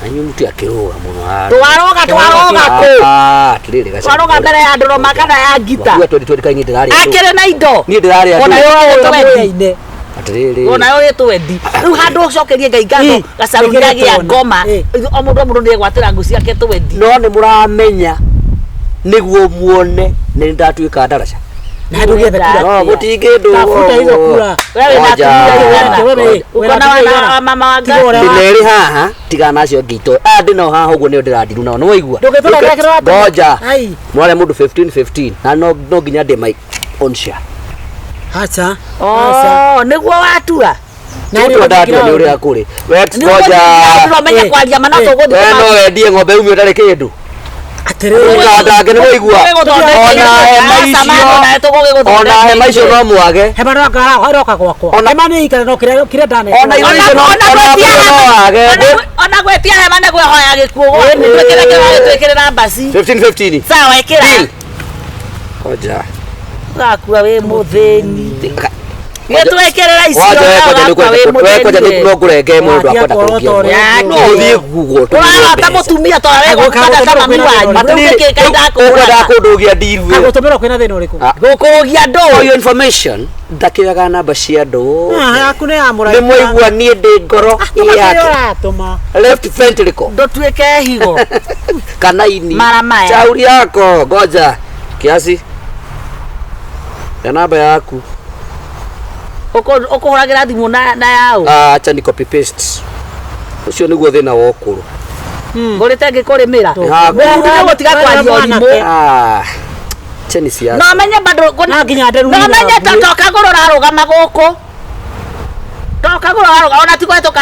Nanyu mutu akĩrũga mũno haha. Twaroga twaroga kũ? Ah, atĩrĩrĩ gaca. Twaroga mbere ya ndũrũma kana ya ngita. Wakuga 2020 kaĩ niĩ ndĩrarĩa andũ. Akĩrĩ na indo. Niĩ ndĩrarĩa Ona andũ. yo ĩtwendi. Atĩrĩrĩ. Ona yo ĩtwendi. Rĩu handũ ũcokerie Ngai ngatho Ĩ, gacaru nĩkĩrĩa nĩagĩa tuona. ngoma. Ĩ. O mũndũ o mũndũ nĩegwatĩra ngũ ciake twendi. No nĩ mũramenya nĩguo muone nĩ ndatuĩka ndaraca. Na ndũgĩethe kura. No mũtingĩndũ. Tafuta hizo kura. Wewe wĩna atumia aigana? Wewe, Uko na wana mama Tiga wangapi? ũrĩa Ndĩna erĩ haha tigana na acio angĩ itoĩ. Aya ndĩnao haha ũguo nĩo ndĩrandiru nao nĩwaigua. Ndũngĩtũra Ngoja. Ai. Mwarĩa mũndũ 15 15 na no nginya ndĩ my own share. Acha. Oh, nĩguo watua. Na Tũtua ndatua nĩ ũrĩa kũrĩ. We Nĩguo ngoja. ũmenye kwaria mana Eh. tũgũthiĩ We no wendie ng'ombe umio ũtarĩ kĩndũ. Atĩrĩrĩ. Ũkandange nĩ waigua. Ona hema icio. Ona hema icio no mwage. Hema no roka gwakwa. Hema nĩ ikara no kĩrĩa kĩrĩa ndane. Ona irio icio no ona mbũri no wage. Ona gwĩtia hema nĩ kwĩhoya gĩkuũ gwaku twĩkĩre kĩrĩa twĩkĩrĩra mbaci. 15 15. Sawa ĩkĩra. Deal. Ngoja. Ũgakua wĩ mũthĩni. Gĩtwĩkĩrĩra icio Waja we kwanja nĩ ũgakua wĩ kwenda we kwanja mũthĩni. no ngũrenge mũndũ Watia akwenda kuorota kũrũkia. ũrĩa No ũthiĩ Google Ũrarota mũtumia to we gũkanda ta mami wanyu. Rĩu nĩkĩ Ngai Ũkwendaga ndakũgũraga? kũndũgia ndiru. Agũtũmĩrwo kwĩna thĩna ũrĩkũ? Gũkũgia ndũ. For your information, ndakĩoyaga namba cia andũ. Ah, yaku nĩ ya mũraika. Nĩ mwaigua niĩ ndĩ ngoro Tũma kĩrĩa yake. ũratũma. Left ventricle. Ndũtuĩke higo. Kana ini. Mara maya. Shauri yako, ngoja. Kiasi. Ya namba yaku. Ũkũhũragĩra thimũ na yaũ. Ah, acha ni copy paste. Ũcio nĩguo thĩna wa ũkũrũ. Ngũrĩte ngĩkũrĩmĩra. Haku. Mũndũ gũtiga kwaria ũrimũ. Ah. Cheni siasa. No menye bado No nginya nderu No menye ta toka gũrũ rarũgama gũkũ. Toka gũrũ rarũgama ona ti kũhetũka.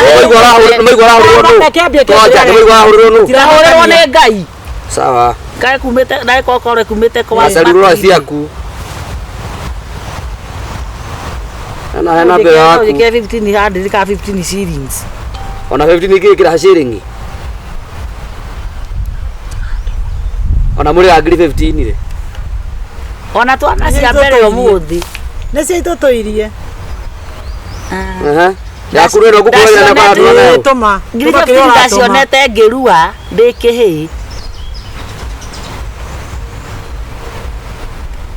Maigua arahũrĩrwo nũ? Kĩambie Ngoja, nĩ maigua arahũrĩrwo nũ? Ahũrĩrwo nĩ Ngai. Sawa. Kae kumĩte nae kokore kumĩte kwa. Gacarurwo ciaku. Ena hena mbere yaku. Njĩkĩre 15 handĩrĩ ka 15 shillings. Ona 15 ingĩkĩra ciringi. Ona mũrĩ a ngiri 15 rĩ. Ona twana cia mbere ũmũthĩ. Nĩ cia itũtũirie. Aha. Yaku rĩ no ngũkũrĩra na kwa andũ nayo. Tũma. Ngiri Tũma kĩrĩa 15 ũratũma. ndacionete ngĩrua ndĩ kĩhĩĩ.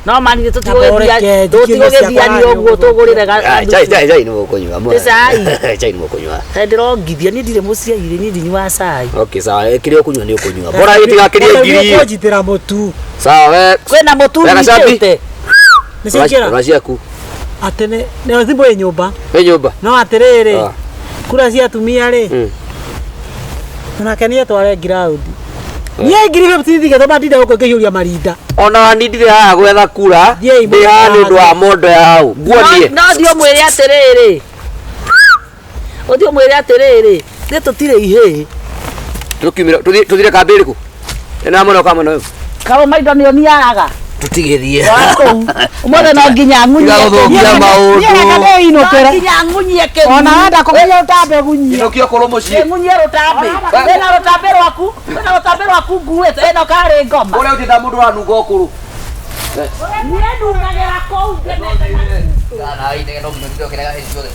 No mani tũtigũgĩthiania ũguo tũgũrĩre Ah, Chai chai chai nĩ mũkũnyua. Nĩ cai. Chai nĩ mũkũnyua. Ndĩrongithia niĩ ndirĩ mũciairĩ niĩ ndinyuaga cai. Okay, sawa. Kĩrĩa ũkũnyua nĩ ũkũnyua. Bora gĩtigakĩrie ngiri. Ũkũnjitĩra mũtu. Sawa we. Kwĩna mũtu Wega Cabi. nyitĩte. Nĩ ciaingĩra. Rora ciaku. Atĩ nĩ nĩ thimũ ĩ nyũmba. Wĩ nyũmba. No atĩrĩrĩ. Ah. Kura cia atumia rĩ. Onake nĩ etware ngiraundi. Niĩ ngiri 15 thigĩtũma ndinde gũkũ ngĩhiũria marinda. Ona ni ndirĩ haha gwetha kura. Thiĩi Ndĩ haha nĩ ũndũ wa mondo yao. Nguonie. No thiĩ ũmwĩre atĩrĩrĩ. Ũthiĩ ũmwĩre atĩrĩrĩ. Nĩ tũtirĩ ihĩĩ. Tũkiumĩra tũthire kambĩ ĩrĩkũ? Ĩno mwena ũka mwena ũyũ. Karũma indo nĩ ũniaraga. Tũtigĩthiĩ. Kũu. Ũmũthĩ no nginya ng'unyie. Tiga gũthũkia Niĩ maũndũ. reke ndĩinũkĩre. No nginya ng'unyie kĩgunyĩ. Ona wenda kũgunyia ũtambe gunyia. Inũkia ũkorwo mũciĩ. Ng'unyie rũtambĩ. Wĩna rũtambĩ rwaku. Wĩna rũtambĩ rwaku nguĩte. Ĩno karĩ ngoma. Ũrĩa ũtĩta mũndũ wanunga ũkũrũ. Niĩ ndungagĩra kũu ngenete. Kana, no nginya ndĩrokĩraga hĩndĩ ciothe.